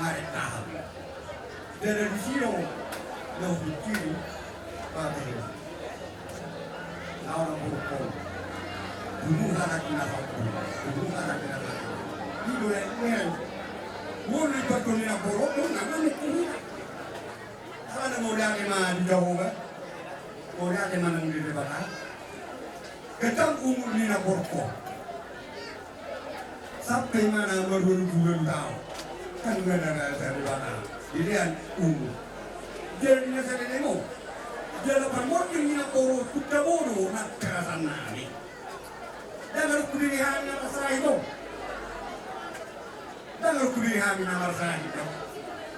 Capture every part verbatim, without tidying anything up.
Arek tahu. Jadi di sini, no, di sini, pakai. Lawan buruk. Dulu ada kena satu. Dulu ada kena satu. Di dua yang keren. Mau lipat kau ni nak borok, mau nak, nak, nak. Sana mau dia kena di jauh, kan? Mau dia kena nang di depan, kan? Ketam umur ni na borok. Sampe ma na marua pulu taon. Kan nga na rasa di bata. Dilean umur. Jadi na sada demo. Jala parmorting ni na poro kutta bodo na kerasan nami. Dang harus kudiri hami na pasai do. Dang harus kudiri hami na pasai do.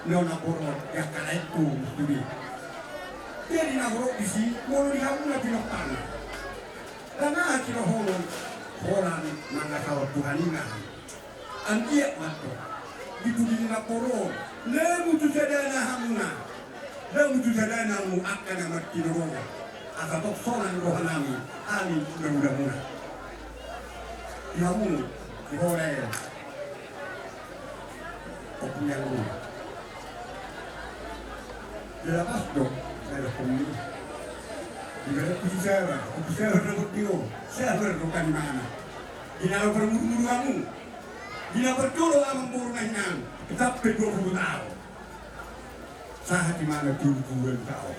Nona poro ya kalai tu studi. Jadi na borok disi molo di hamu na pinokana. Dang aha sidohonon holan mangasahon Tuhan i ma. Anggiat ma antong di pudi ni na poro on, lamu tu sadana hamuna, lamu tu sadana hamu angka na martinodohon. Asa tong sonang rohanami, hami hulahula muna. Di hamu, di holan. Opunyang lu. Jelas do, saya dah komi. Di balik kusi saya, kusi saya dah berdio. Saya berdoa di mana? Di dalam permuru-muru kamu. Di dalam perjolo amang boru na hinan. Tetap kedua puluh tahun. Sahat di mana dulu dua tahun.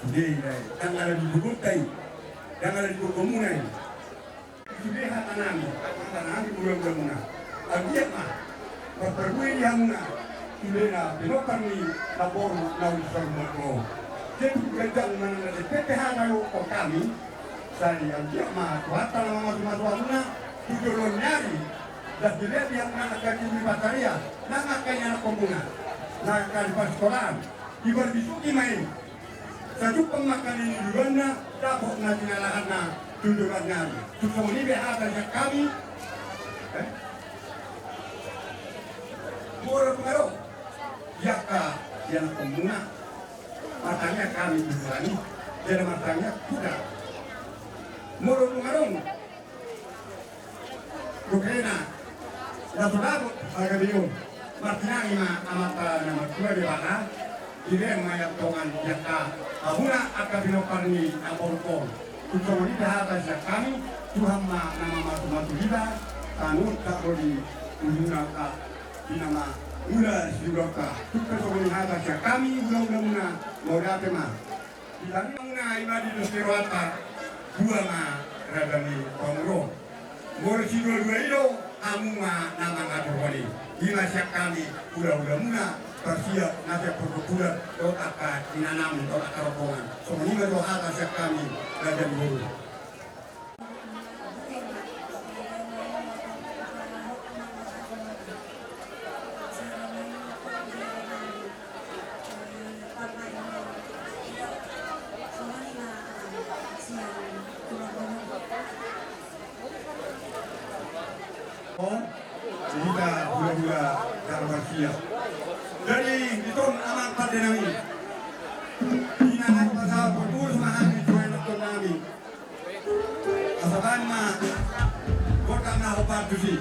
Sudah, dang ada di Bogor, dang ada di Bogor, muna. Sude hatanami, hatanami hulahula muna. Anggiat ma marparbue di hamuna. Sude na pinompar ni na boru na unsur mangko. Jadi ganjang manang na depe hata do hami. Sai anggiat ma Tuhanta na mamasumasu hamuna tu joloan ni ari. Dang dilean di hamuna angka tingki pasaria nang angka ianakhonmuna na angka di parsikolaan. Dibarbisuhi ma i. Sajumpang ma angka na niluluanna, dapot na tinalahanna tu joloan ni ari. Tung songon i be hata sian hami. Eh? Molo tung adong di angka ianakhonmuna, martangiang hami tu Tuhan i, jala martangiang hita. Molo tung adong Rupena na so dapot hagabeon, martinangi ma Amanta na martua Debata. Dilean ma i antong di angka hamuna angka pinompar ni na boru on. Tung songon i pe hata sian hami, Tuhan ma na mamasumasu hita. Tanu tak ro di ujungna, ah, di na mangula siulanta. Tung pe songon i hata sian hami, hulahula muna, mauliate ma. Di tangiang na i ma di dos ni rohanta, dua ma raja ni panguro. Molo siduadua i do, hamu ma na mangaturhon i. I ma sian hami hulahula muna, parsiap na sian pargomgoman dohot angka inanami dohot angka rombongan. Songon i ma do hata sian hami, raja ni boru. Hita hulahula Jakarta. Jadi, diton amang pande nami. Di na naeng pasahat parpulus ma hami tu ianakhon nami. Asa baen ma gondang na hombar tusi.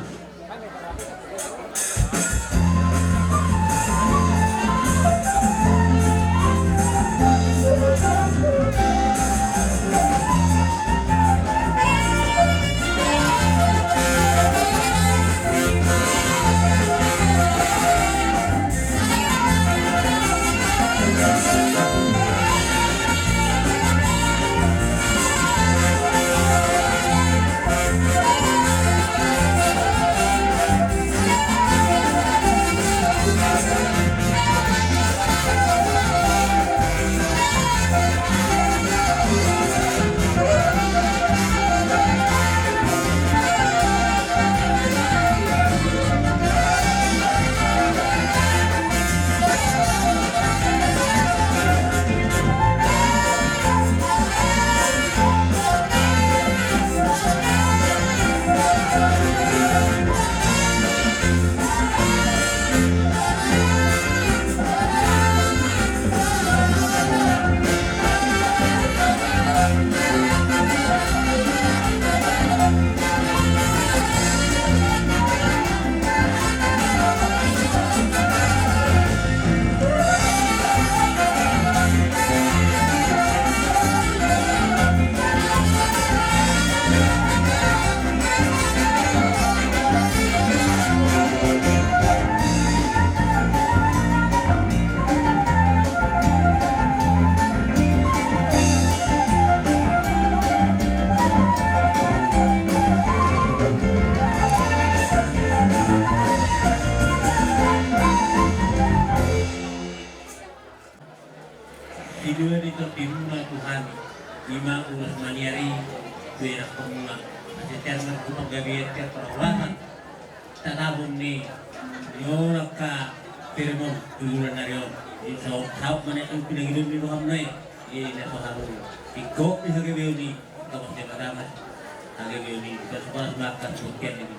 Di dua ni tondimuna Tuhan, ima ulos maniari, tu enak pemula, asa ternak rumah gabian tiap perulahan, tanabun ni, ni orang ka permon, tu bulan hari on, di saut-saut mana yang pinagidon di rumah mulai, di nasa hamu, di kok di hagabeon ni, tokos di madamas, hagabeon ni, di pasuparas makan, sukian ini.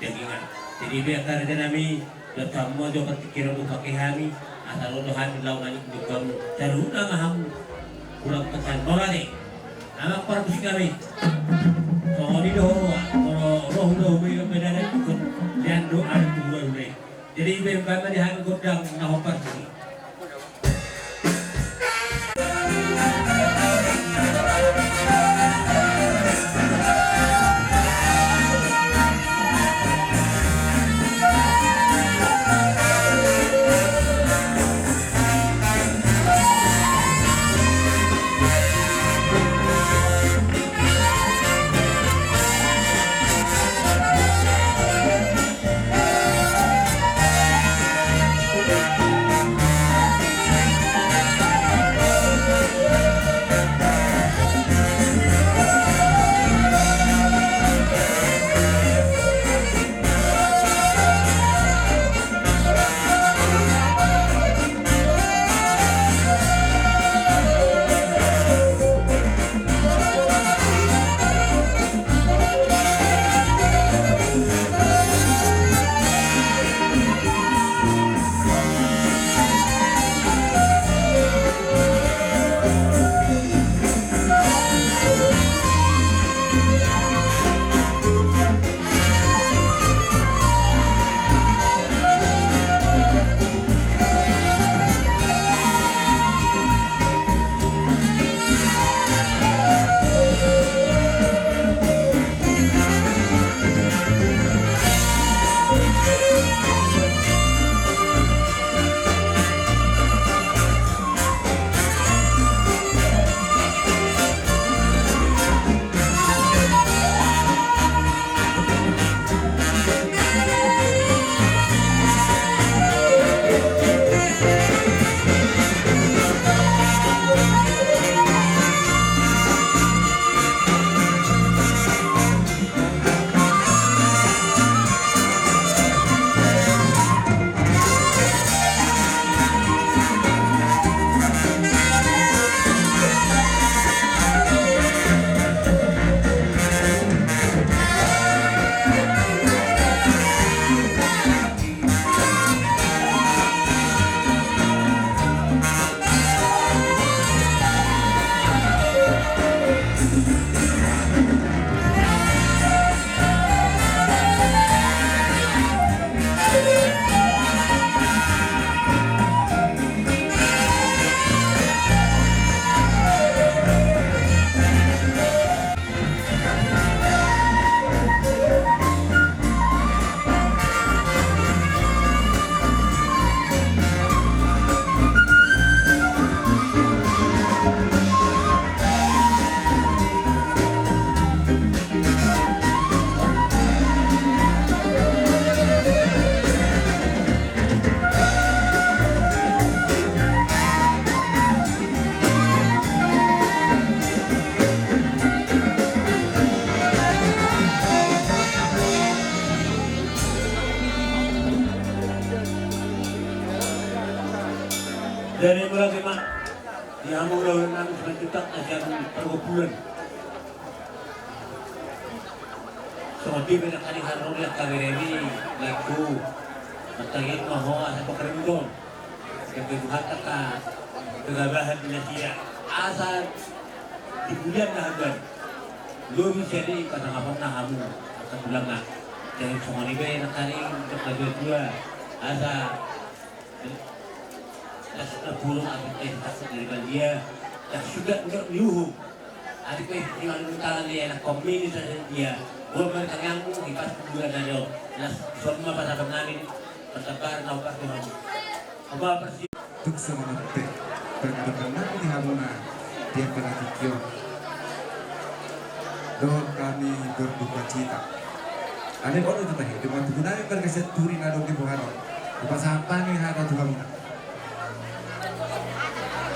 Dagingan. Jadi, biar karja nami, dosa mo jo ketikir mo pakai hami, asal lo hami lau nani dukam, saruhut nama hamu. Kurang pesan, mau lagi. Amak para musik kami. Songon i do, kalau roh do, beri beda dan ikut. Dan doa itu dua dulu. Jadi, ibarat di hami godang, nah, operasi. Jadi berarti mak di hamu ulaon nami selanjutnya ajaran pergumulan. Songon dia beda kali harus lihat kamera ini lagu bertanya mau asa pekerjaan. Kebutuhan taka kegabahan di Asia asa di bulan na haban. Lo bisa di pasang apa na hamu asa bulan na. Jadi songon i be na kali untuk kedua asa. Las na burung abis eh tak sendiri dia tak sudah untuk diuhum. Abis eh di mana tangan dia nak komini saja dia. Gua mereka nyambung di pas bulan na do. Las semua pasang nami. Pertebar na opas di hamu. Opa persi. Tung songon on pe, pengalaman nami di hamuna di apalagi kion. Dohot hami berduka cita. Alai on do tu tahe, di mata nami marga Sianturi na adong di boha on. Dipasahat hami hata tu hamuna.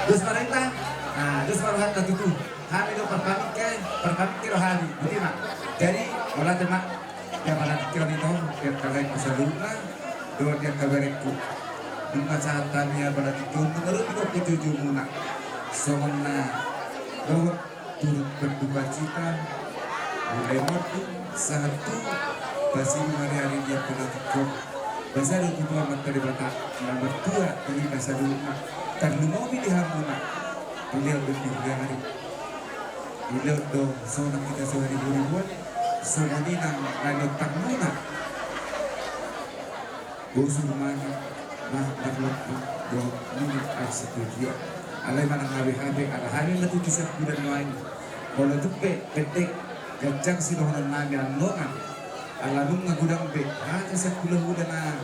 Dos ma rohanta, ah, dos ma rohanta tutu. Hami do parpamingke, parpamingke do hami. Boti ma. Jadi, mauliate ma. Di apala tingki on, ito, di angka laengku saluhutna, dohot di angka berengku. Nunga sahat hami apala tingki on, nunga ro di gokhon jojomuna. Songon na dohot turut berduka cita, mulai monding sahat tu pasingot ni ari-ari di apala tingki on. Basa do tu Tuhan Amanta Debata na martua di hita saluhutna, tarlumobi di hamuna. Dilehon do di hita ari, dilehon do sonang hita so haribu-ribuan, songon i nang na niontangmuna. Bosur manang na marlombu dohot nunga arsitua. Alai manang hape-hape, ala hami ma tutu sian bulan nuaeng. Molo tung pe pendek ganjang sidohononnami annon, ala nunga godang be hata sian hula-hula na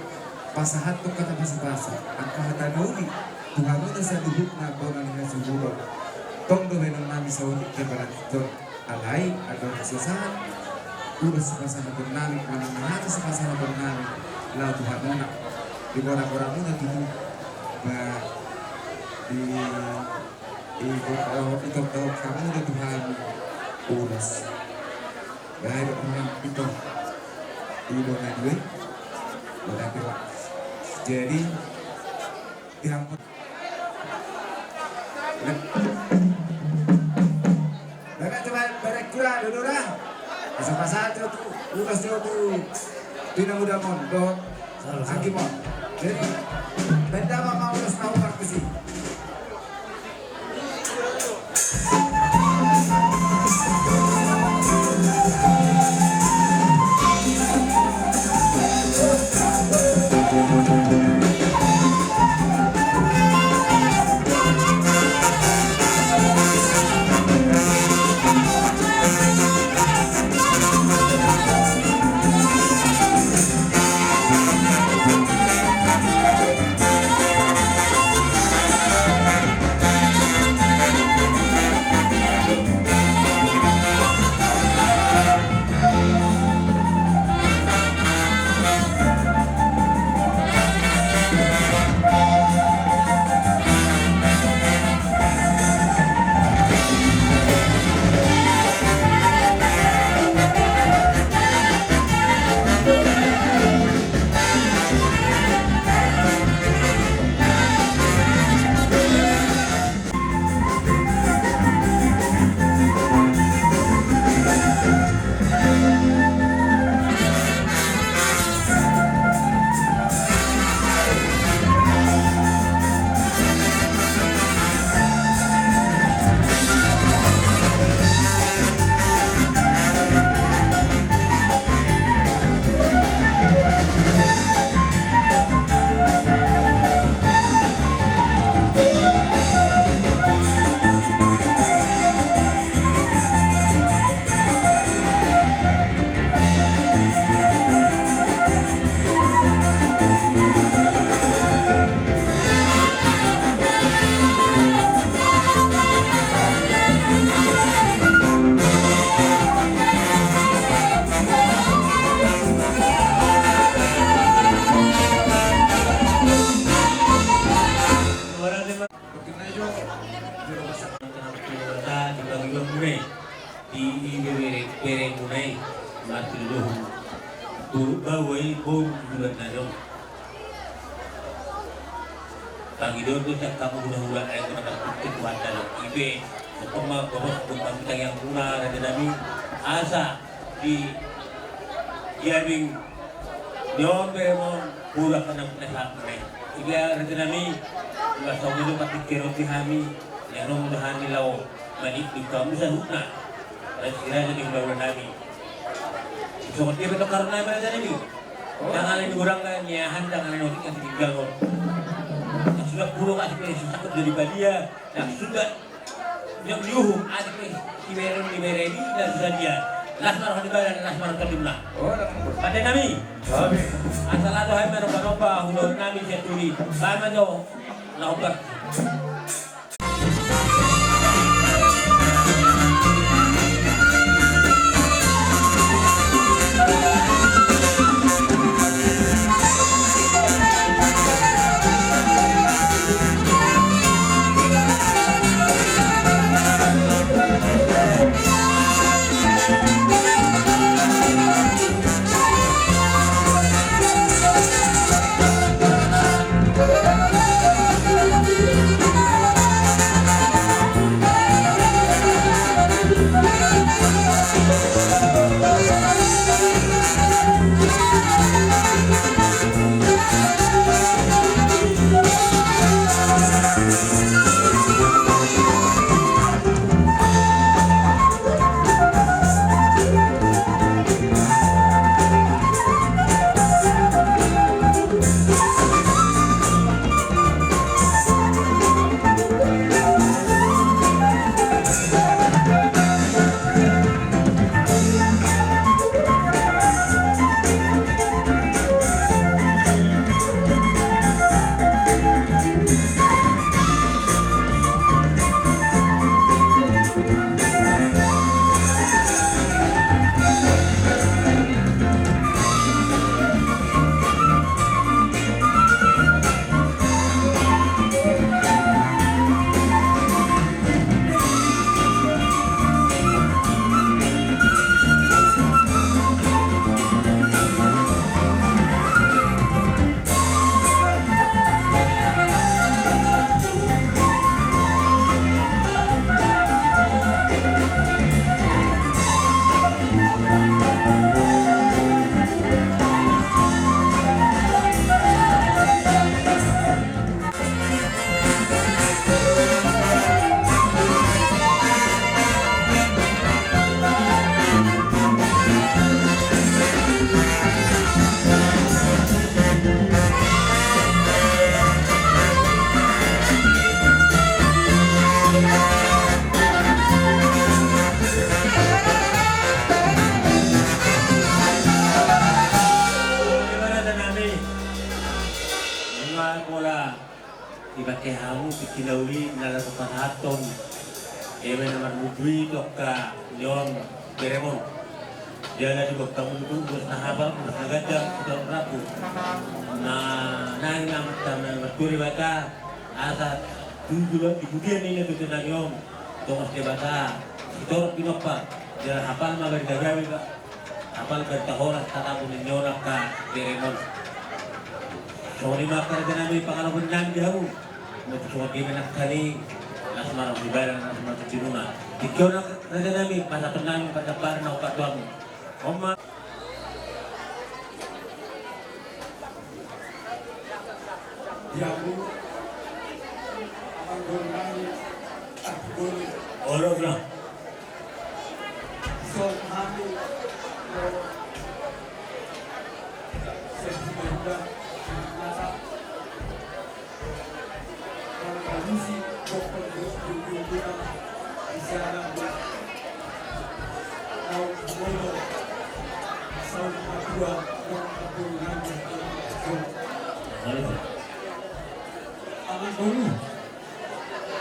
pasahathon hata pasupasu, angka hata na uli tu hamuna saluhutna bona ni hasuhuton. Tong do baenonnami saotik di apala tingki on. Alai, andorang so sahat ulos sipasahatonnami, manang na hata sipasahatonnami laho tu hamuna, di gora-goramuna tutu, ba, di, di gora-, ito, ito, hamuna tu hami ulos. Baik, orang ito, di bona due, bona dua. Jadi, di hamuna. Baen ma tu berengku da, dodo da. Pasahat-pasahat jo tu, ulos jo tu, tu na mudam on, dohot anggim on. Jadi, baen damang ma ulos na hombar tusi. Di bere-beremuna i, marsidohon boru, baoa i boru di bulan na ro. Pangidoan do sian hamu hula-hula, aek na marpungke Tuhanta do. Ipe, tongtong ma boros do pangidoan muna, raja nami, asa di, di abing ni on berem on, boru angka na pinasahat muna i. Ipe, raja nami, ima songon i do partingkian on di hami, na adong do hami laho mangido tu hamu saluhutna, raja ni hula-hula nami. Songon dia pe tongkaran nami, raja nami. Tangan ni godang na niahan, tangan ni otik na tinggal on. Sudah burung asik dari susah jadi badia, dan sudah yang diuhum asik dari si bere ni, bere ni, dan sudah dia. Las marhon di badan, las marhon tondimna. Pande nami. Asa laho hami manomba-nomba, hula-hula nami sian turi. Baen ma jo. Laho ba. Dipake hamu tingki na uli na laho pasahathon eme na marmudui tu angka ni on bereng on. Jala di bokta mulu tu ulos na hapal, ulos na ganjang, ulos na rapu. Na naeng na martua Debata asa tujuan di pudian ni na tutu nami on. Tongos Debata sitorop pinompar. Jala hapal ma barita gabe, hapal barita horas, tatapu ni on angka bereng on. Songon i ma angka raja nami, pangalopon nami di hamu. Molo songon dia ma nangkani, las ma roha ni badan, las ma roha ni sinua. Tingki on raja nami, pasahaton nami, pasahaton na opat tu hamu. On ma. Di hamu, amang boru nami, amang boru. Olo, olo. Songon hami, olo. Sesi barudak, sesi mata. Mangalusi, bokon, bokon, bokon, bokon. Di sana, bokon. Au, bokon. Saur matua, bokon, bokon, bokon. Halo. Amang boru.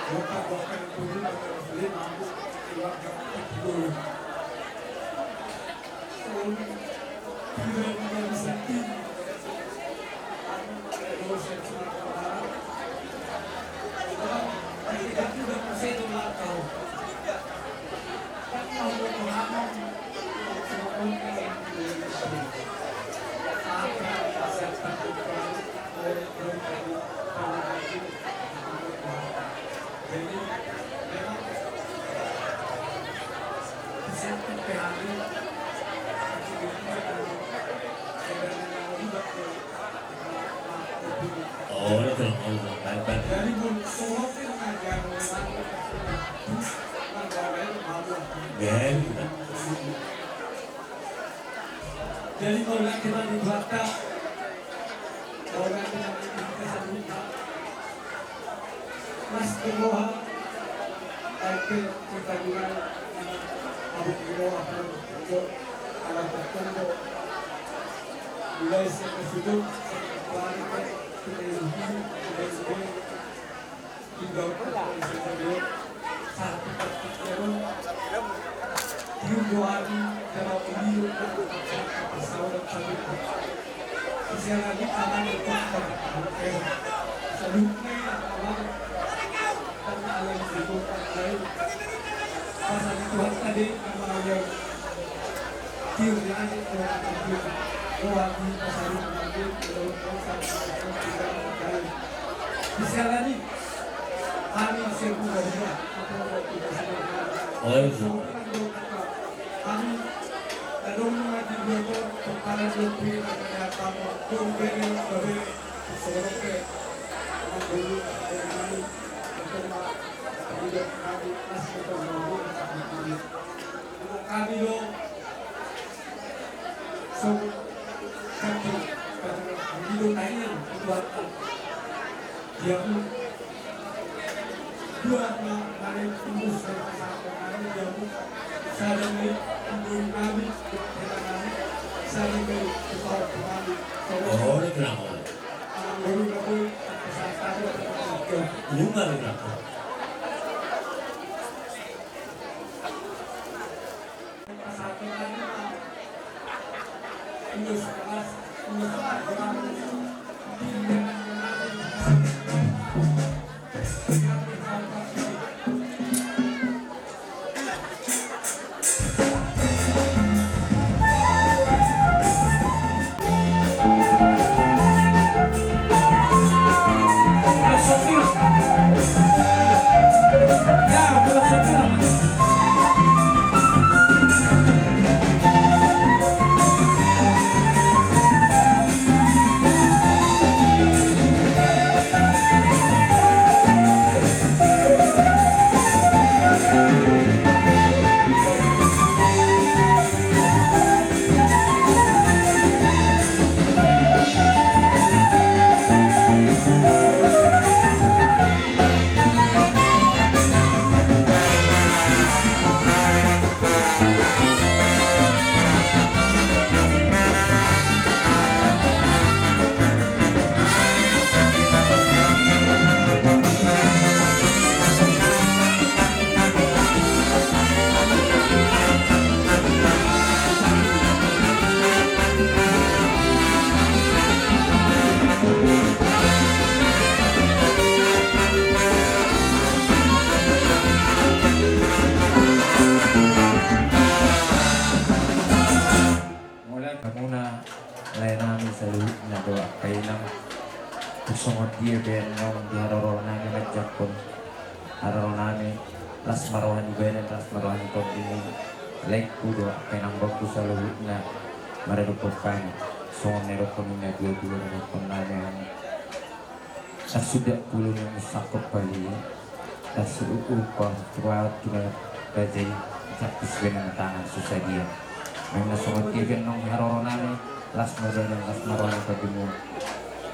Bokon, bokon, bokon, bokon. Keluarga, bokon. Oh, olo, olo, baik, baik. Jadi, jadi, kalau nanti, nanti, Mas Kemoha, aike kita juga, Abu Kemoha, kalau itu, kalau tertentu, mulai saya sudah, saya kembali ke, kita ini, kita ini, kita ini, kita ini, satu, kita ini, Hami segu garia. Oi. Hami adong ma di dua ton, tokara dua pui, ada apa, dong bere, bere, soroke, dulu, hami, ketoma, hami, hami, mas, ketoma, hami, hami, hami, hami, hami, Ibaen naung di haroro nami manjangkon haroro nami, las ma roha ni badan, las ma roha ni tondi. Laengku do, angka inangku saluhutna, maradophon hami songon na nidokhon ni na tua-tua, na nidokhon nami hami. Tarsuda pulu na musangkop pali, tarsuda upa tua tu na bajai, capis benang tangan susah dia. Memang songon dia kan nong haroro nami, las ma badan, las ma roha ni tondi.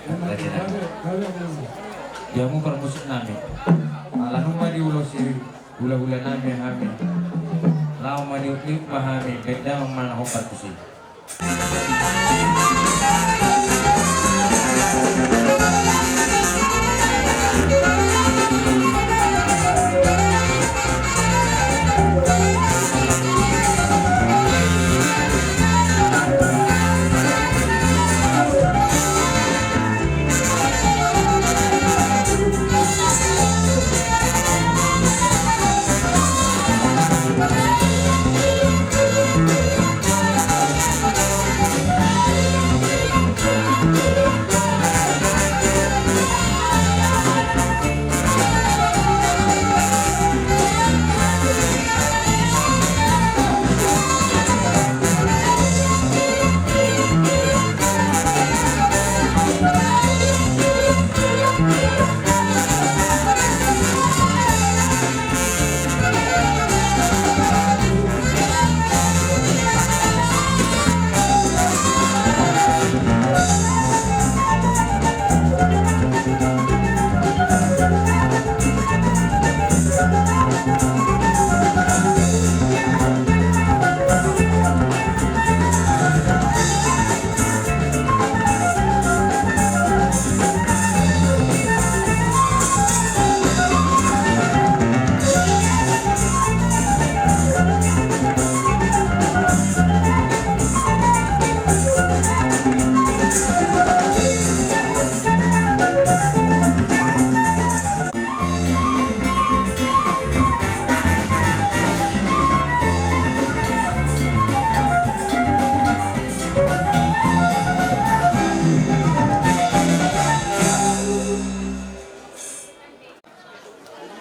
Di hamu parmusik nami, ala nunga diulosi hula-hula nami hami, laho maniuk-niuk ma hami, baen damang ma na hombar tusi.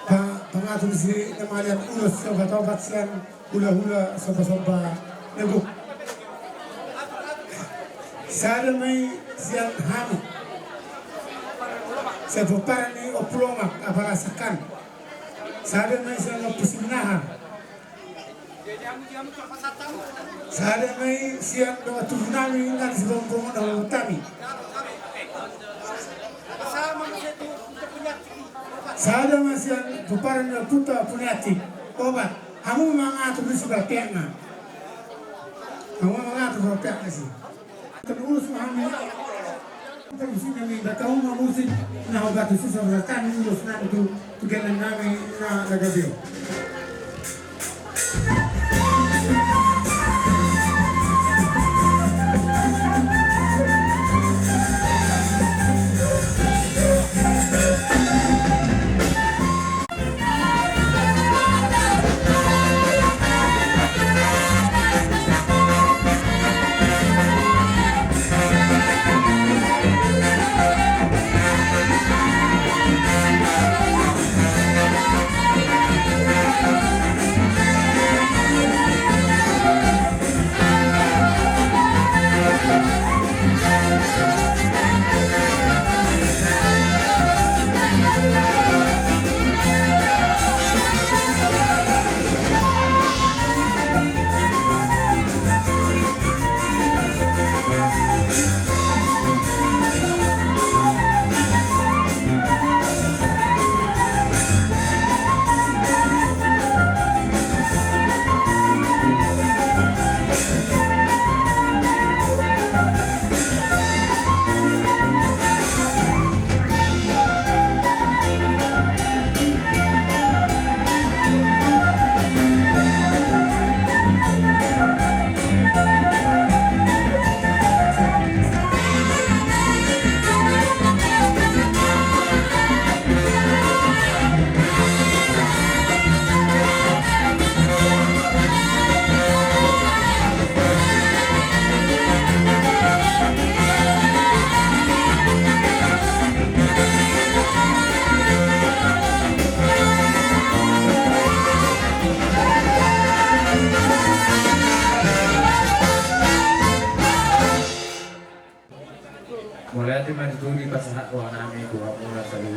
Pa-, pangatur disi na maliat ulos sobat-sobat sian hula-hula somba-somba na gok. Sada ma i sian hami, sian pomparan ni Ompu Lomak apala Sangkan. Sada ma i sian Ompu Simanahar. Sada ma i sian dongan tubu nami na di Sibombong na hutami. Sada ma sian pomparan ni Ompunta Puniantik. Obat. Hamu ma mangatur disi parpeakna. Hamu ma mangatur parpeakna disi. Terus hami. Terus hami, baen hamu ma musik na hombar tusi, songon hami ulos nami tu, tu geleng nami na gabe.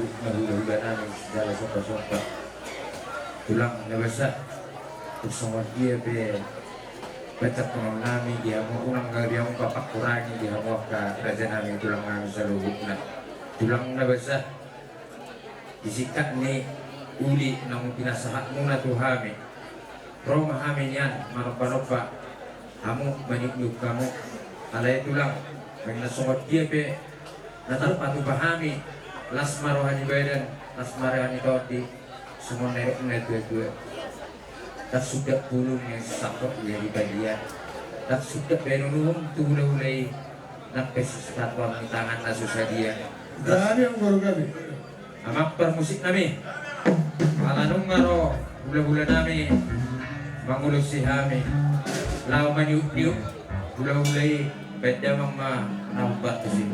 Hulahula nami, jala somba-somba. Tulang na basa, tung songon dia pe baen tangkuban nami di hamu, unang gabe hamu pakurangi di hamu angka raja nami, tulang nami saluhutna. Tulang na basa, di singkat ni uli naung pinasahatmuna tu hami, ro ma hami nian manomba-nomba hamu, maniuk-niuk hamu. Alai tulang, baen na songon dia pe na tarpatupa hami, las ma roha ni badan, las ma roha ni tondi, songon na nidok ni natua-tua. Ndang suda bulung na sangkot di balian, ndang suda baenon uhum tu hulahula i, nang pe sisatuan ni tangan na so sadia. Jadi, amang boru nami. Amang parmusik nami, ala nunga ro hulahula nami mangulosi hami laho maniuk-niuk hulahula i, baen damang ma na umpat tusi.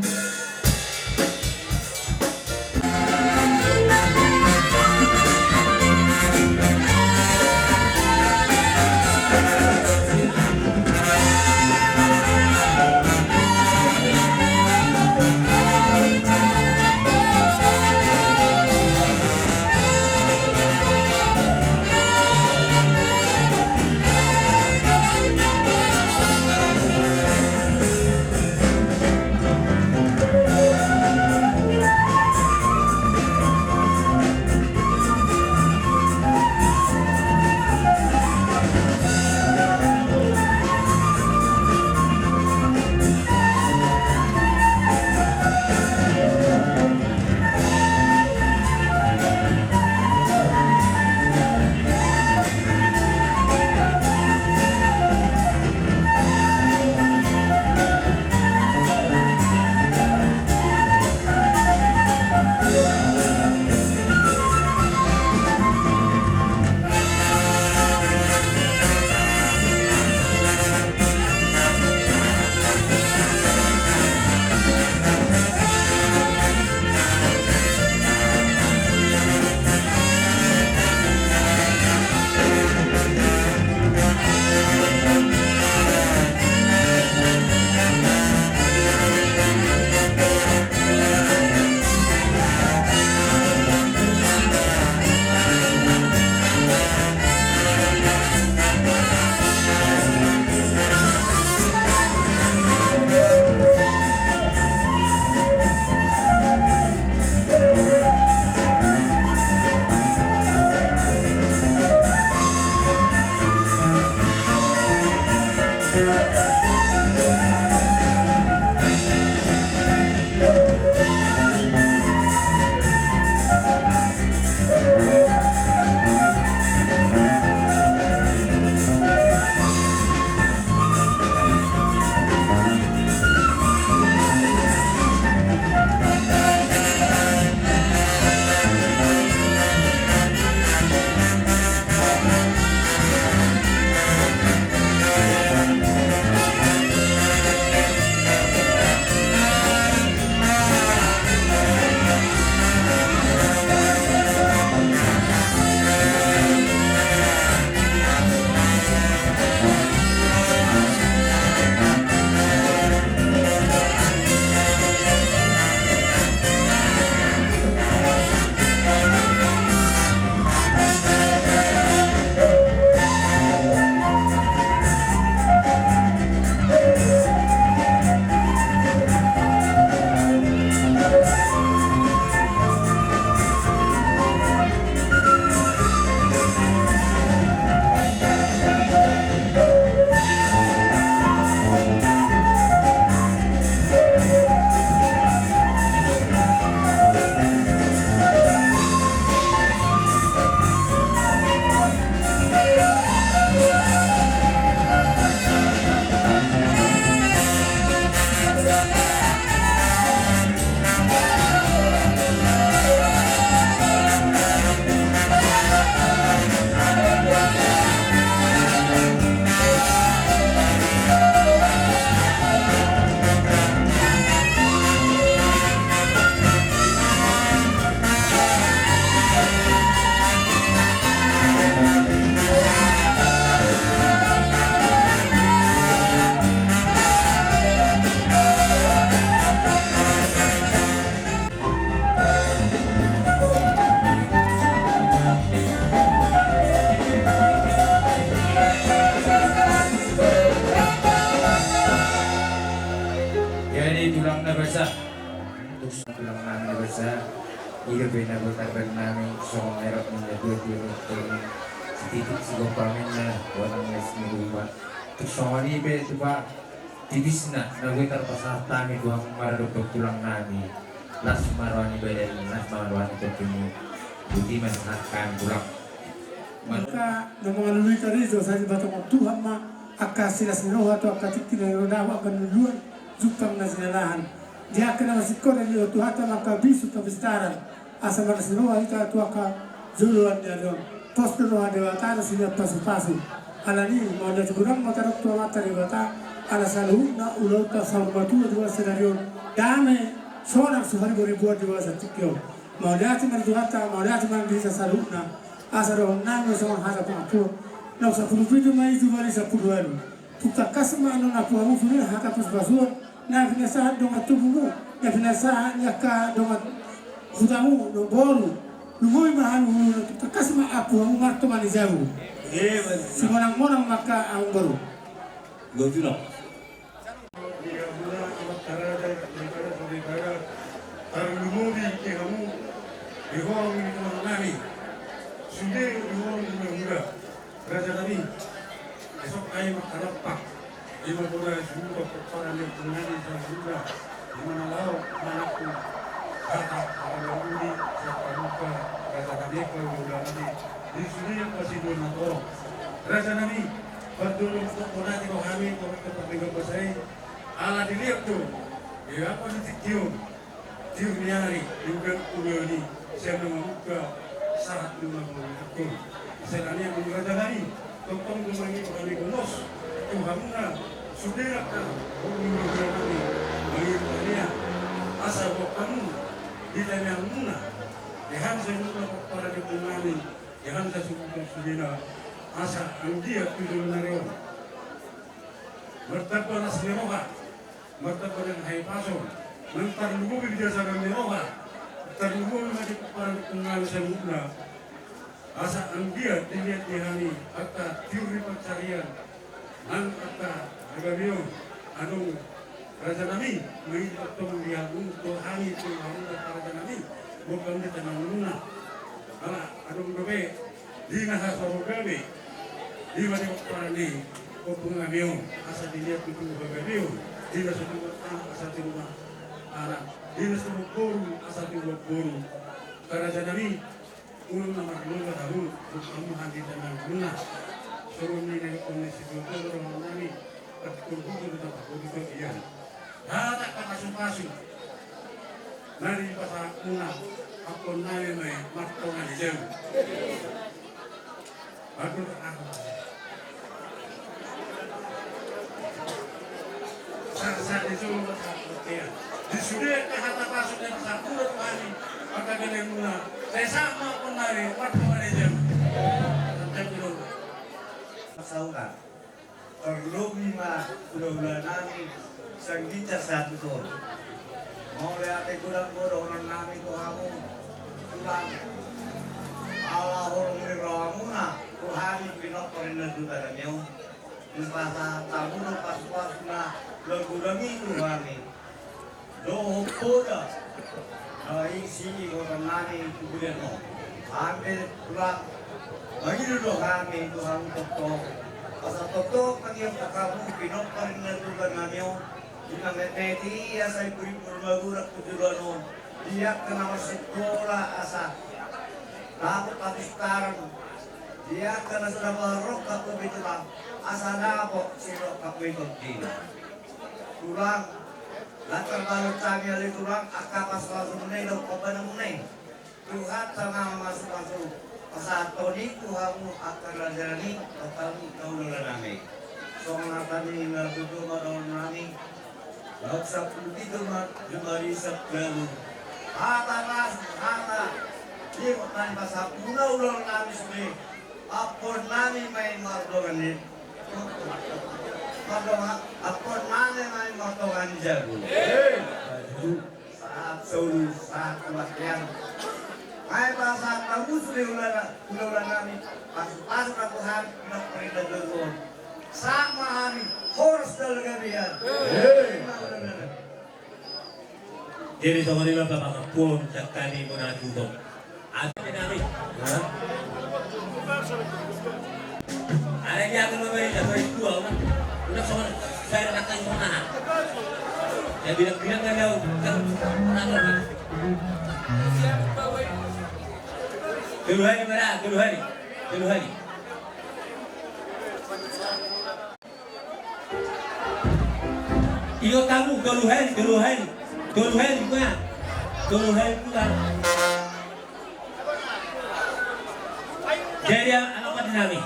I do pe na boi tarbaen nami songon erot ni na dua dua roti, sititik sigompa ninna, bonang les ni rupa. Tung songon i pe tupa tipisna na boi tarpasahat hami tu hamu marhite tulang nami. Las ma roha ni badan, las ma roha ni tondi. Boti ma sahat hami tulang. Angka na mangalului karejo, sai dibatongkon Tuhan ma angka silas ni roha tu angka tingki na nidok, angka na niluluan, jumpang na jinalahan. Di angka na masingkoda ni Tuhanta ma angka bisuk pabistaran, asa marlas ni roha hita tu angka joloan ni ari on. Pos do roha Debata na silian pasupasu. Alani i mauliate godang ma tadok tu Amanta Debata, ala saluhutna ulaonta saur matua di bagasan sadari on, dame, sonang, suharibu-ribuan di bagasan tingki on. Mauliate ma di Tuhanta, mauliate ma di hita saluhutna. Asa dohonon nami songon hata pangampun. Naung sampulu pitu ma i, jumadi sampulu ualu. Tung tangkas ma annon apuhamu sude hata pasupasuon na pinasahat dongan tubumu, na pinasahat ni angka dongan hutamu, dongan boru. Lumobi ma hami huluna, tung tangkas ma apuhamu martonga ni jabu. Simonang-monang ma angka amangboru. Gotino. Di hamuna amanta raja, daripada so daripada tarlumobi di hamu di horong ni tulang nami, sude di horong ni hulahula, raja nami. Asa ai mangkalompa, ima bona suda pomparan ni tulang nami saluhutna, ima na laho manangkung hata paradaudi sian hamu raja nami, hulahula nami, di sude angka siduan na torop, raja nami. Pardolok tu hami tu tempat tinggal basai. Ala dilihat tu di apa di tingki on, tiur ni ari, di udan ulaon i, sian na mamungka sahat ni ulaon i. Sian na nian raja nami, tongtong do mangido hami gomos tu hamuna sude angka boru ni hulahula nami, mangido hami asa boan hamu di tangiangmuna, di hami saluhutna pomparan ni tulang nami, di hami saluhutna sudena, asa anggiat tu joloan ni ari on martamba las ni roha, martamba nang hahipason, nang tarlumobi di jasa ni roha, tarlumobi ma di pomparan ni tulang nami saluhutna. Asa anggiat dilihat di hami angka tiur ni pansarian nang angka hagabeon. Adong raja nami, mangido tongtong di hamu tu hami, tu hamu raja nami, boan hamu di tangiangmuna. Ala adong dope di na hasoroan gabe, ima di pomparan ni ompung nami on, asa dilihat tutu hagabeon, di na so tumompa anak, asa tumompa anak, di na so tumompa boru, asa tumompa boru. Raja nami, unang na marloga hamu, boan hamu di tangiangmuna. Songon na nidok ni situa-tua, raja nami, partingkian tu hata pasupasu. Na dipasahat muna, ampuon nami ma i martonga ni jabu. Aduh, ah. Sa, sa, di sude, sa, oke, ya. Di sude angka hata pasu na dipasahat muna tu hami, angka gellengmuna. Sai sahat ma ampuon nami martonga ni jabu. Santai dulu. Sahuta. Tarlumobi ma hulahula nami sian ginjang sahat tu toru. Mauliate godang do dohonon nami tu hamu tulang, ala horong ni rohamuna tu hami pinompar ni natuatua nami on. Dipasahat hamu do pasupasu na godang i tu hami. Dohot poda na isi iboto nami tu bulan on. Hami pe tulang, mangido do hami tu hamu tongtong, asa tongtong mangido hamu pinompar ni natuatua nami on. Di na metmeti asa ibur-ibur magodang tu joloan on. Di angka na marsikola asa dapot hapistaran. Di angka na so dapot rongkap tu bitulang asa dapot sirongkap tu tondina. Tulang, Lantar baru kami ale tulang, angka pasupasu muna i dohot pambahenanmuna i. Tuhanta ma mamasu-masu, pasahathon i tu hamu angka raja nami, dohot hamu angka hulahula nami. Songon hata ni na tutu ma dohonon nami. Naung sampulu pitu ma jumadi sampulu ualu. Hata las, hata. Di kota ni pasampulu na hulahula nami sude. Ampuon nami ma i mardongan i. Mardongan, ampuon nami ma i mardongan jabu. Sahat solu, sahat kematian. Ai pasahat hamu sude hulahula, hulahula nami. Pasupasu ma tu hami, na pernah dulu. Sahat ma hami, horas dalan gabe an. Hei. Jadi songon i ma pamangampuon sangkali bona tuto. Ada nami. Hah? Ada di aku lo beri satu itu apa? Udah songon saya nak tanya songon aha. Saya bilang-bilang nggak tahu. Kan, kenapa? Tolu hali, mana? Tolu hali. Tolu hali. Iyo, tamu, tolu hali, tolu hali. Tolu hali, Pak. Tolu hali, Pak. Jadi, anak nami.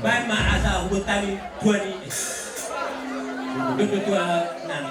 Baen ma asa hubuat nami, tuan i. Duduk tuan nami.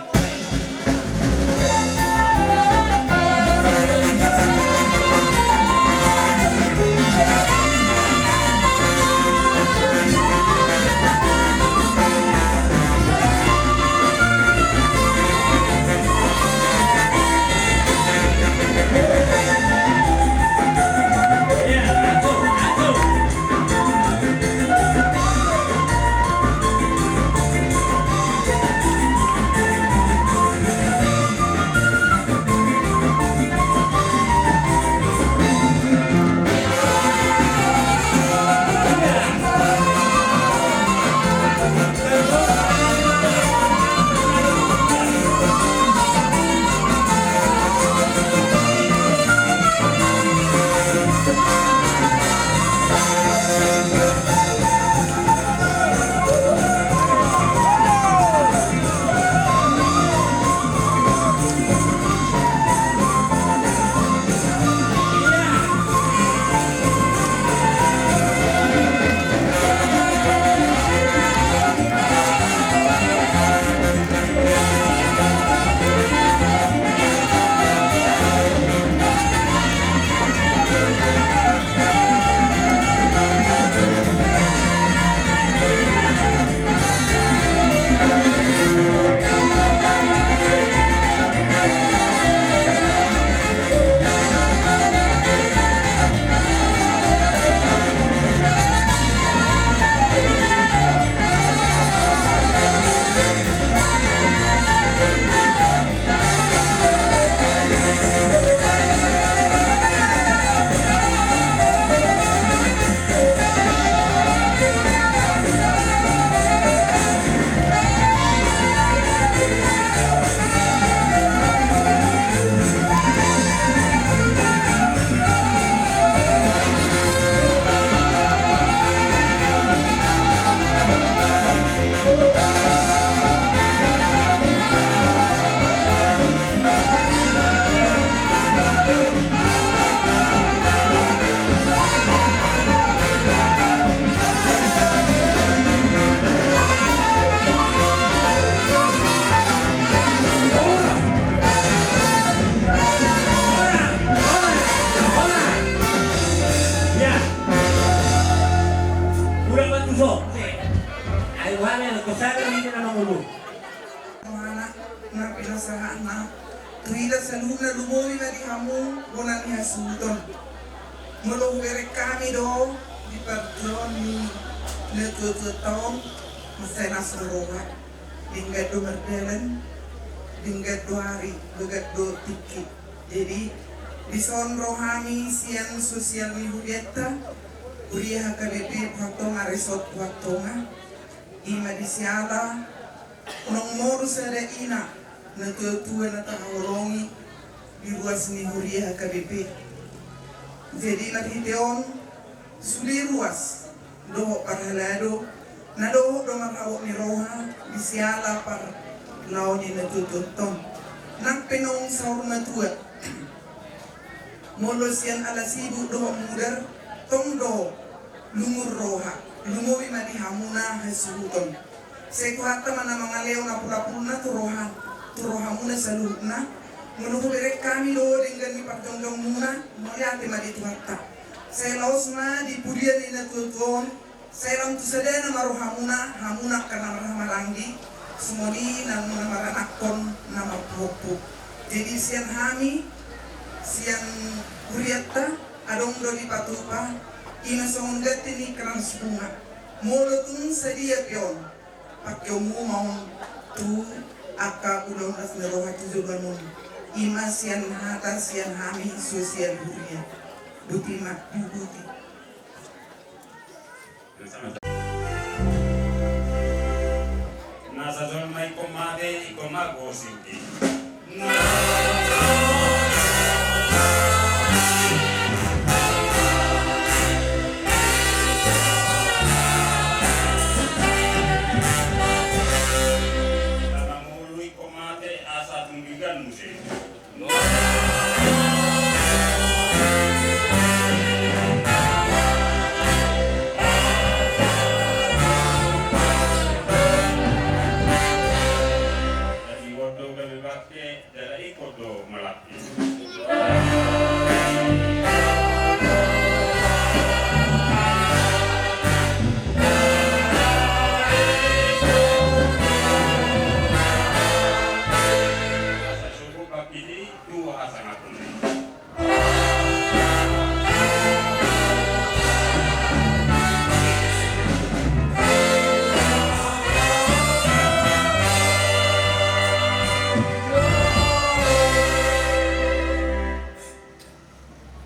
Ia. Udah bantu so. Ayo, wale, kesana ini nama mulu. Anak, na pinasahatna, tu ida saluhutna lumobi ma di hamu, bona ni hasuhuton. Molo hubereng hami do, di parjolo ni natuatuanta on, mansai las do roha, denggan do mardalan, denggan do ari, bagas do tingki. Jadi, dison ro hami sian sosial ni hurianta, huria H K B P Buhatonga, Resort Buhatonga, ima di siala, unang moru sada ina, natuatua na tahaholongi, di ruas ni huria H K B P. Jadi, marhite on, sude ruas, dohot parhalado, na dohot do marhabot ni roha, di siala parlaho ni natuatuanta on. Nang pe naung saur matua. Molo sian ala sibuk dohot mudar, tong do lungun roha, lumobi ma di hamuna hasuhuton. Sai huhata ma na mangalehon apulapulna tu roha, tu rohamuna saluhutna. Molo hubereng hami do denggan ni parjongjongmuna, mauliate ma di Tuhanta. Sai laos ma di pudian ni natuatua on, sai lam tu sadana ma rohamuna, hamuna angka na marhahamaranggi, songon i na, na maranakhon, na marpahompu. Jadi sian hami, sian hurianta, adong do dipatupa, ima songon ganti ni krans bunga. Molo tung sadia pe on, pakeonmu ma on tu angka ulaon las ni roha tu jabanmu. I ma sian hata sian hami, so sian huria. Boti ma diuduti. Nasa jolma ingkon mate, ingkon ma gosip i. Nasa mangolu ingkon mate, asa tung denggan muse. Jadi ingkon do gabe bangke, jala ingkon do malangke. Asa suhut bangkit i.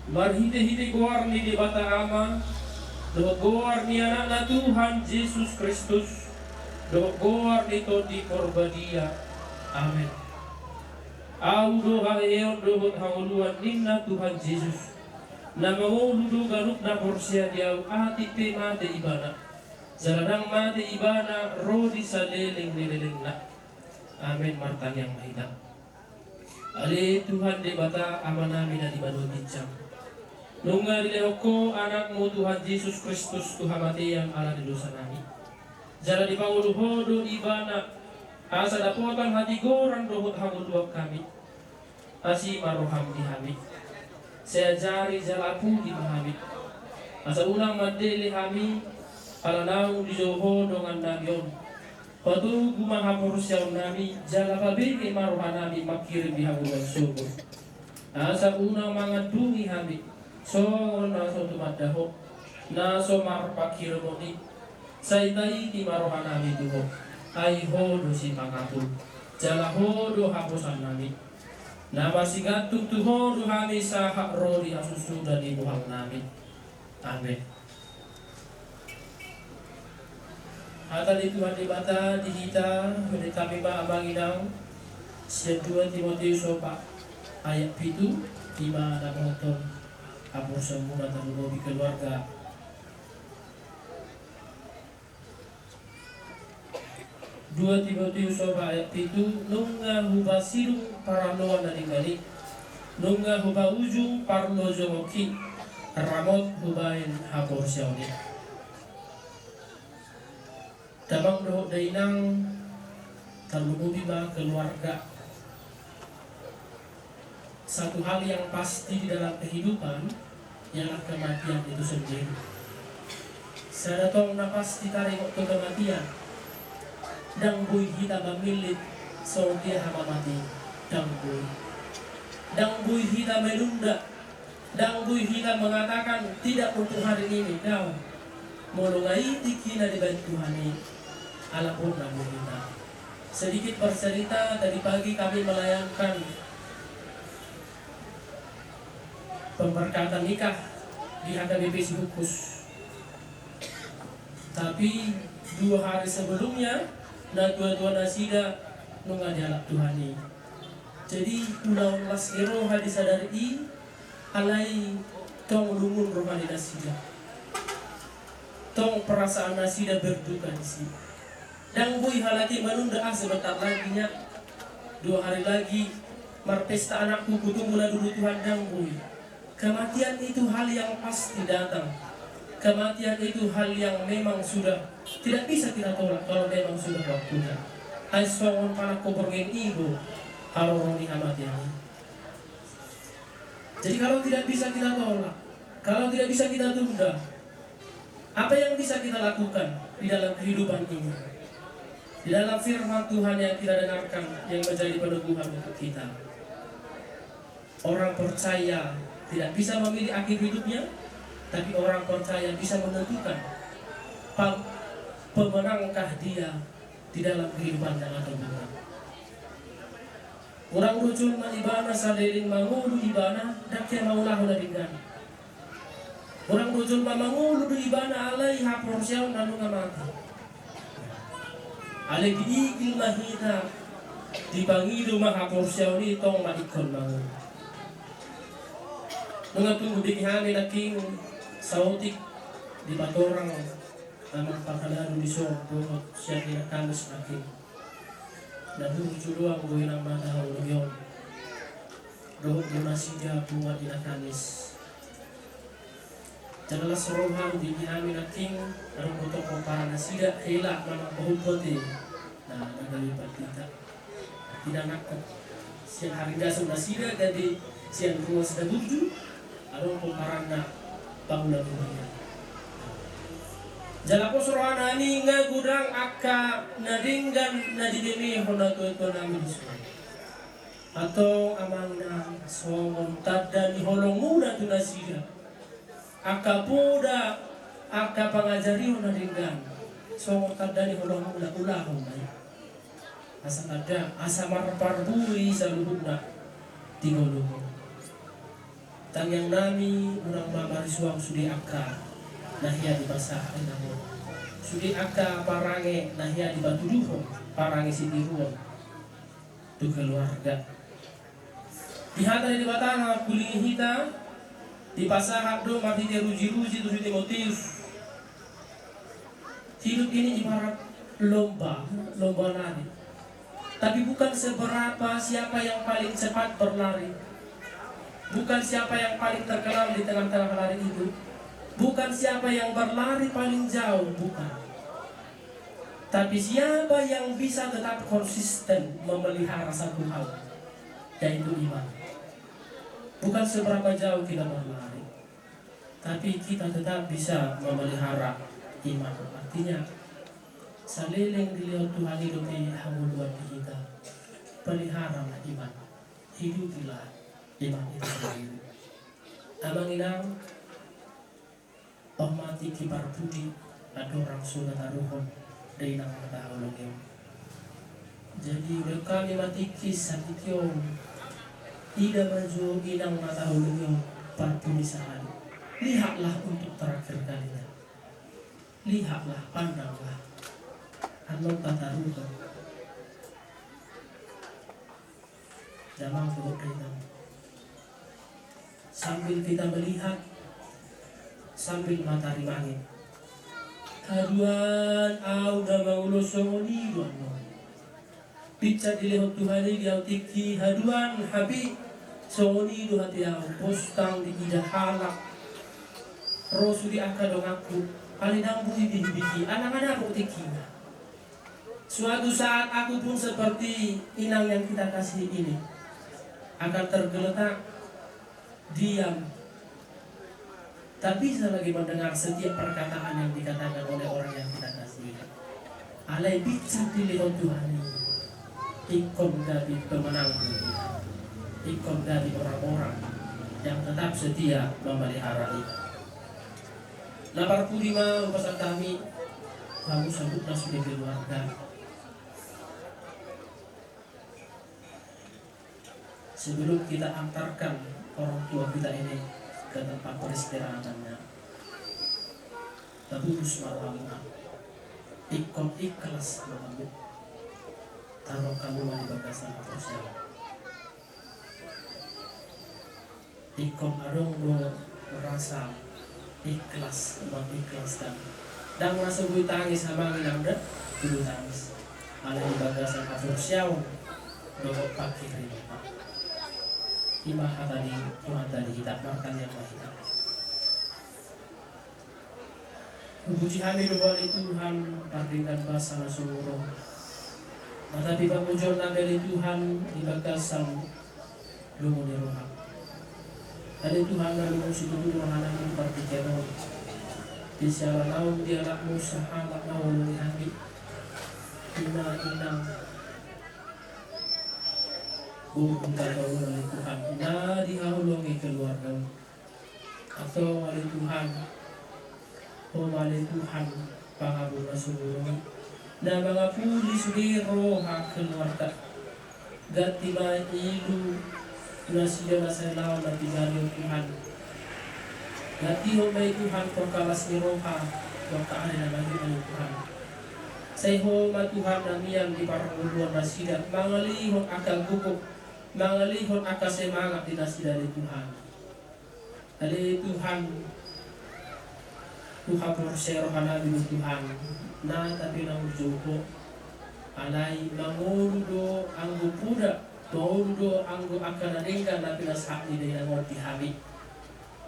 Marhitehite goar ni Debata Ama, dohot goar ni Anakna Tuhan Jesus Kristus, dohot goar ni Tondi Porbadia. Amen. Ahu do haheheon dohot hangoluan, ninna Tuhan Jesus. Na mangolu do ganup na porsea di Ahu, atik pe mate ibana. Jala ndang mate ibana ro di saleleng ni lelengna. Amen. Martangiang ma hita. Ale Tuhan Debata Amanami na di banua ginjang, nunga dilehon Ho Anakmu Tuhan Jesus Kristus tu hamatean ala ni dosanami. Jala dipangolu Ho do ibana, asa dapotan hatigoran dohot hangoluan hami. Asi ma roham di hami. Sai ajari jala apuhi ma hami. Asa unang mandele hami, ala naung dijou Ho dongannami on. Patogu ma haporseaonnami, jala pabehe ma rohanami manghirim di hangoluan sogot. Asa unang mangandungi hami, songon na so tumanda Ho, na so marpanghirimon i. Sai taiti ma rohanami tu Ho, ai Ho do sipangapul, jala Ho do haposanami. Na marsigantung tu Ho do hami sahat ro di hasusuda ni bohangnami. Amen. Hata ni Tuhan Debata di hita, hudok hami ma amang inang, sian dua Timoteus opat ayat pitu, i ma na mangihut haporseaonmuna tarlumobi keluarga. Dua Timoteus opat ayat pitu, nunga hupasidung parhalado na denggan i, nunga hupaujung parlojongonki, ramot hubahen haporseaon i. Damang dohot dainang, tarlumobi ma keluarga. Satu hal yang pasti di dalam kehidupan ialah kematian itu sendiri. Sada tong na pasti taringot tu kematian. Ndang boi hita mamillit songon dia hamamate i, ndang boi. Ndang boi hita menunda, ndang boi hita mengatakan tidak untuk hari ini, daong. Molo nga i tingkina dibahen Tuhan i, ala bona do hita. Sedikit bercerita, tadi pagi kami melayangkan pemberkatan nikah di H K B P Sihungkus. Tapi dua hari sebelumnya, natua-tua nasida nunga dialap Tuhan i. Jadi ulaon las ni roha di sadari i, alai tong lungun roha ni nasida. Tong perasaan nasida berduka disi. Ndang boi halak i manunda, ah, sebentar lagi nya, dua hari lagi marpesta anakku, kutunggu na dulu Tuhan, ndang boi. Kematian itu hal yang pasti datang. Kematian itu hal yang memang sudah tidak bisa kita tolak kalau memang sudah waktunya. Ai songon panangko borngin i do haroro ni hamatean i. Jadi kalau tidak bisa kita tolak, kalau tidak bisa kita tunda, apa yang bisa kita lakukan di dalam kehidupan ini? Di dalam firman Tuhan yang kita dengarkan, yang menjadi peneguhan untuk kita. Orang percaya tidak bisa memilih akhir hidupnya, tapi orang percaya bisa menentukan pam-, pemenangkah dia di dalam kehidupannya atau bukan. Hurang do jolma ibana saleleng mangolu ibana, ndang hea mangulahon na denggan. Hurang do jolma mangolu do ibana alai haporseaon na nunga mate. Alai diigil ma hita, dipangido ma haporseaon i tong ma ingkon mangolu. Nunga tung hubege hami nangkin saotik dipatorang amang parhalado dison dohot sian ina Kamis nangkin. Na burju do anggo inang mata ulu i on. Dohot do nasida punguan ina Kamis. Jala las roha hubege hami nangkin, adong do tong pomparan nasida hela manang pahompu ate. Na, na gabe pandita. Tidak nangkok. Sian Haringgasung nasida gabe sian ruas na burju, adong pomparanna pangula huria. Jala pos rohanami nga godang angka na denggan na dibege hon na tuatua nami dison. Antong amang inang songon tanda ni holongmuna tu nasida. Angka poda, angka pangajarion na denggan, songon tanda ni holongmuna, ulahon ma i. Asa tanda, asa marparbue saluhutna di ngolum. Tangiangnami unang ma marisuang sude angka na hea dipasahat inang on. Sude angka parange na hea dipatuduhon, parange sitiruon tu keluarga. Di hata ni Debata na mangkulingi hita, dipasahat do marhite rujiruji tu si Timoteus. Hidup ini ibarat lomba, lomba lari. Tapi bukan seberapa siapa yang paling cepat berlari. Bukan siapa yang paling terkenal di tengah-tengah lari itu. Bukan siapa yang berlari paling jauh, bukan. Tapi siapa yang bisa tetap konsisten memelihara satu hal, yaitu iman. Bukan seberapa jauh kita berlari, tapi kita tetap bisa memelihara iman. Artinya, saleleng dilehon Tuhan i dope hangoluan di hita, peliharalah iman, hidupilah iman itu sendiri. Amang inang, on ma tingki parpudi, andorang so na taruhon da inang na tahaholongi on. Jadi, ulehon hami ma tingki satingki on, ida ma jo inang na tahaholongi on parpudi sahali. Lihatlah untuk terakhir kalinya. Lihatlah, pandanglah. Annon tataruhon. Damang dohot dainang. Sambil kita melihat, sambil mata rimangit. Haduan ahu na mangulon songon i do annon. Pinsat dilehon Tuhan i di ahu tingki, haduan hape songon i do ate ahu, pos ndang diida halak. Ro sude angka donganku, alai ndang boi be hubege, ala nga dapot tingkina. Suatu saat aku pun seperti inang yang kita kasihi ini akan tergeletak, diam. Tak bisa lagi mendengar setiap perkataan yang dikatakan oleh orang yang kita kasihi. Alai pinsat dilehon Tuhan i, ingkon gabe pemenang, ingkon gabe orang-orang yang tetap setia memelihara i. Na parpudi ma hupasahat hami, hamu saluhutna sude keluarga. Sebelum kita antarkan orang tua kita ini ke tempat peristirahatannya, tabolus ma rohamuna, ingkon ikhlas ma hamu, taruhon hamu ma di bagasan haporseaon. Ingkon adong do rasa ikhlas, mengikhlaskan. Ndang rasa boi tangis amang inang da, tutu tangis. Alai di bagasan haporseaon dohot panghirimon. I ma hata ni Tuhanta di hita, martangiang ma hita. Hupuji hami do ale Tuhan, pardenggan basa na sumurung. Matapi pamujionnami ale Tuhan, di bagasan lomo ni roha. Ale Tuhan, na lomo situtu rohanami di partingkian on. Di siala naung dialapmu sahalak na holongi hami. Ina, inang. Boru, tano, ale Tuhan, na dihaholongi keluarga. Antong ale Tuhan, Ho ma ale Tuhan, pangabur na sumurung, na mangapuli sude roha keluarga. Ganti ma ilu nasida na sarilaon na tinggal i, Tuhan. Gantihon ma i, Tuhan, tu angka las ni roha, tu angka ari na badia i, Tuhan. Sai Ho ma, Tuhan, na mian di parngoluan nasida, mangalehon angka gogo, mangalehon angka semangat di nasida, ale Tuhan. Ale Tuhan, huhaporseai rohanami do, Tuhan, na tapinangun jou Ho. Alai mangolu do anggo poda, mangolu do anggo angka na denggan na pinasahat ni dainang on di hami.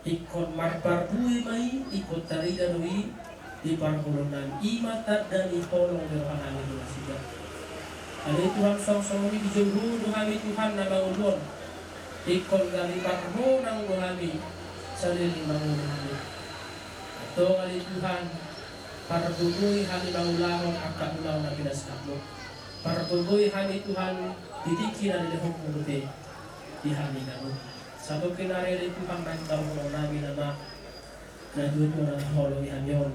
Ingkon marparbue ma i, ingkon tarida do i di parngoluannami. I ma tanda ni holong ni rohanami tu nasida. Ale Tuhan, songon songon i dijou Ho do hami, Tuhan, na mangolu on. Ingkon gari parmonang do hami saleleng mangolu hami. Antong, ale Tuhan, pargogoi hami mangulahon angka ulaon na pinasahatMu. Pargogoi hami, Tuhan, di tingki na nilehonMu dope di hami na ro. Satongkin ari, ale Tuhan, naeng taruhononnami nama na tuatua na taholongi hami on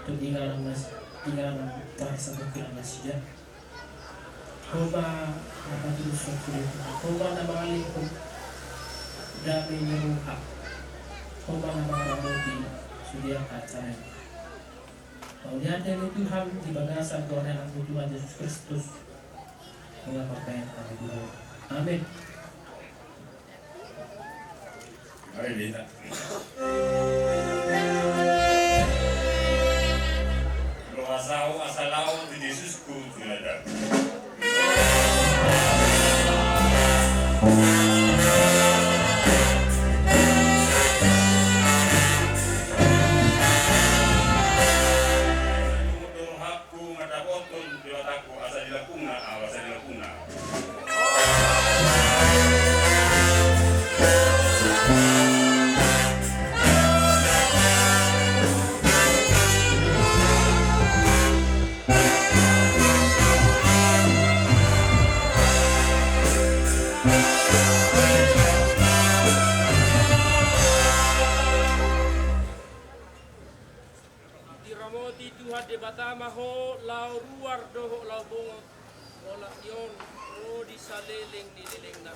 tu inganan nas-, inganan parsatongkinan nasida. Ho ma na patulushon sude, Tuhan. Ho ma na mangalehon dame ni roha. Ho ma na mangaramoti sude angka acara i. Mauliate ma, Tuhan, di bagasan goar ni Anakmu, Tuhan Jesus Kristus, ma partangiangan hami tu Ho. Amen. Amen. Loas ahu asa lao tu Jesus-ku tu nadaku. Rohangku mandapothon Debatangku asa dilangkungna ahu, asa dilangkungna. Diramoti Tuhan Debata ma ho, laho ruar dohot laho bongot, olat ni on ro di saleleng ni lelengna.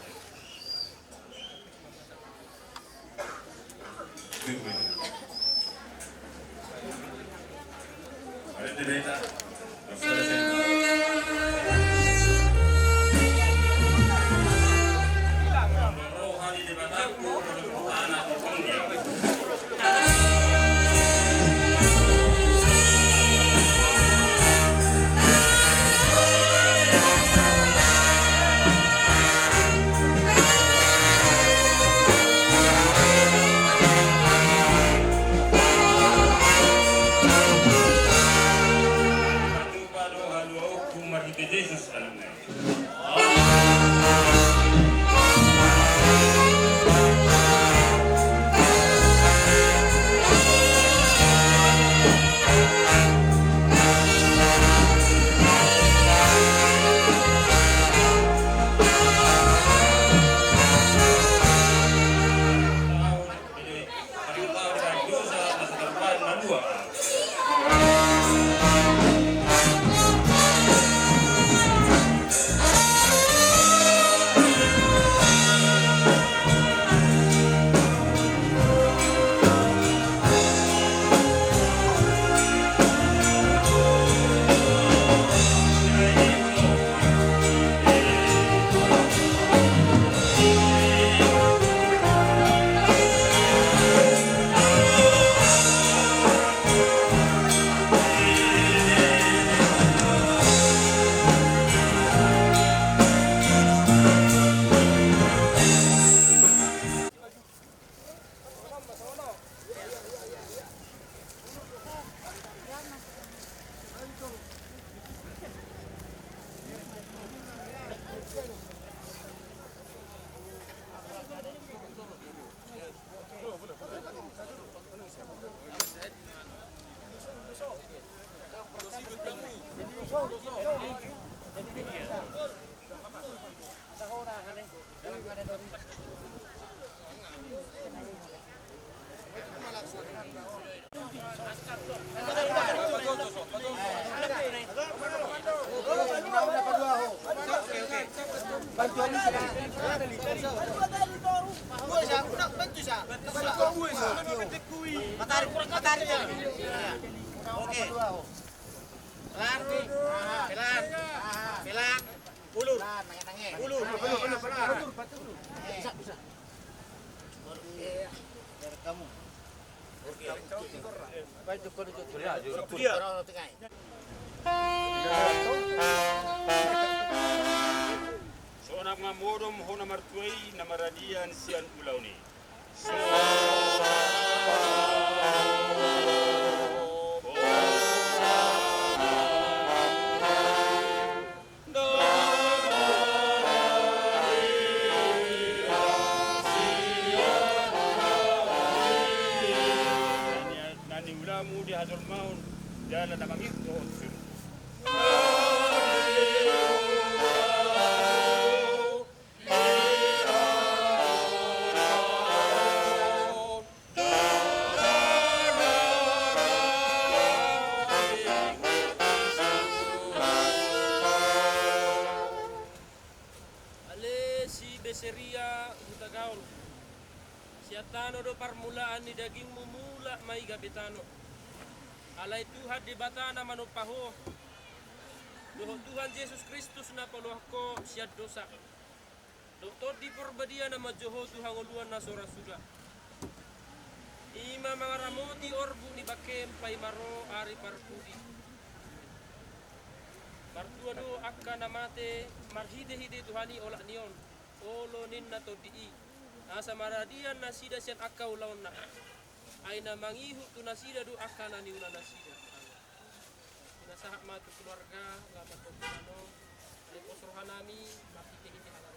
Oke. Pelan. Pelan. Pelan. Ulur. Ulur. Sonang ma modom ho na martua i na maradian sian ulaon i. Na niulamu di hajolmaon jala na mangihut dohot surgo. Ale si Beseria Hutagaol. Sian tano do parmulaan ni dagingmu, mulak ma i gabe tano. Alai Tuhan Debata na manompa ho, dohot Tuhan Jesus Kristus na paluahon ho sian dosa, dohot Tondi Parbadia na manjou ho tu hangoluan na so ra suda, i ma mangaramoti orbuk ni bangkem paima ro ari parpudi. Martua do angka na mate marhitehite Tuhan i olat ni on, olo ninna Tondi i, asa maradian nasida sian angka ulaonna. Ai na mangihut tu nasida do angka na niula nasida. Pinasahat ma tu keluarga laho marhobas on, lepos rohanami marhitehite halak.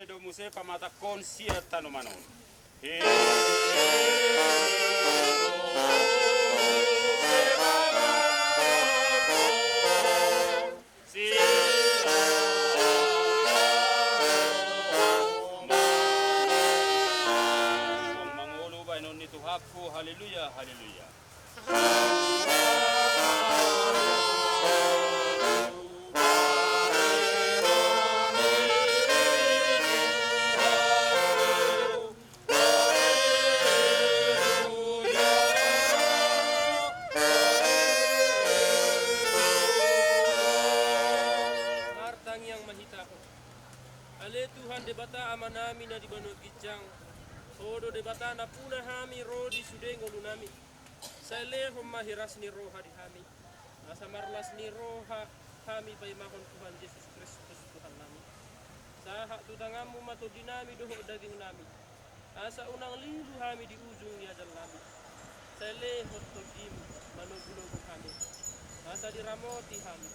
Edo muse pamatangkon sian tanoman on. He. Si. Mangolu baenon ni Tuhanku, haleluya, haleluya. Martangiang ma hita. Ale Tuhan Debata Amanami na di banua ginjang, Ho do Debata nampuna hami ro di sude ngolunami. Sai lehon ma hiras ni roha di hami, asa marlas ni roha hami paimahon Tuhan Jesus Kristus Tuhannami. Sahat tu tanganmu ma tondinami dohot dagingnami, asa unang lilu hami di ujung ni ajalnami. Sai lehon Tondimu manogunogu hami, asa diramoti hami,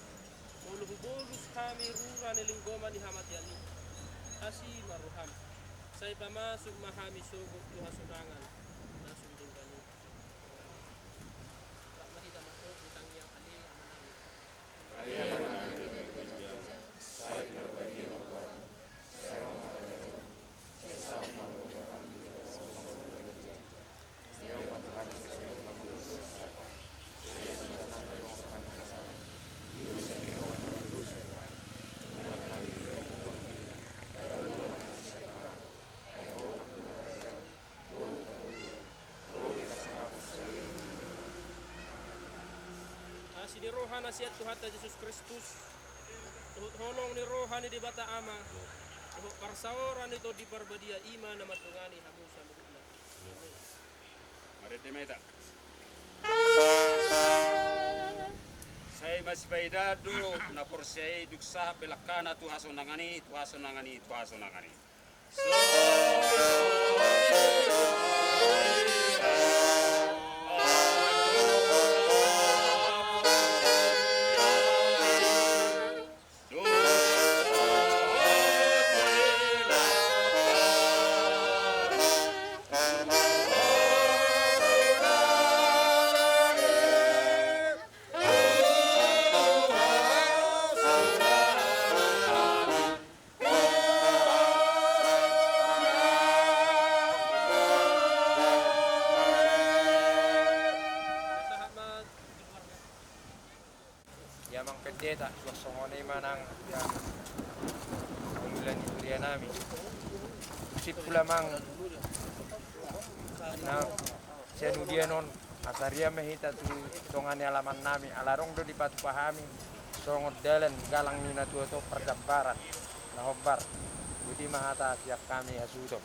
molo hubolus hami rura ni linggoman ni hamatean i. Asi ma roham, sai pamasuk ma hami sogot tu hasonangan na sun denggan i. Asi ni roha na sian Tuhanta Jesus Kristus, dohot holong ni roha ni Debata Ama, dohot parsaoran ni Tondi Parbadia, i ma na mandongani hamu saluhutna. Amen. Marende ma hita. Sai masipaida do na porsea i, dung sahat belakangna tu hasonangan i, tu hasonangan i, tu hasonangan i. Pendeta, suang songon i ma nang ia, ulaon ni huria nami. Simpul amang, na sian udian on, asa ria ma hita tu tonga ni alaman nami, ala adong do dipatupa hami songon dalan galang ni natuatua, parjambaran na hombar. Boti ma hata sian hami hasuhuton.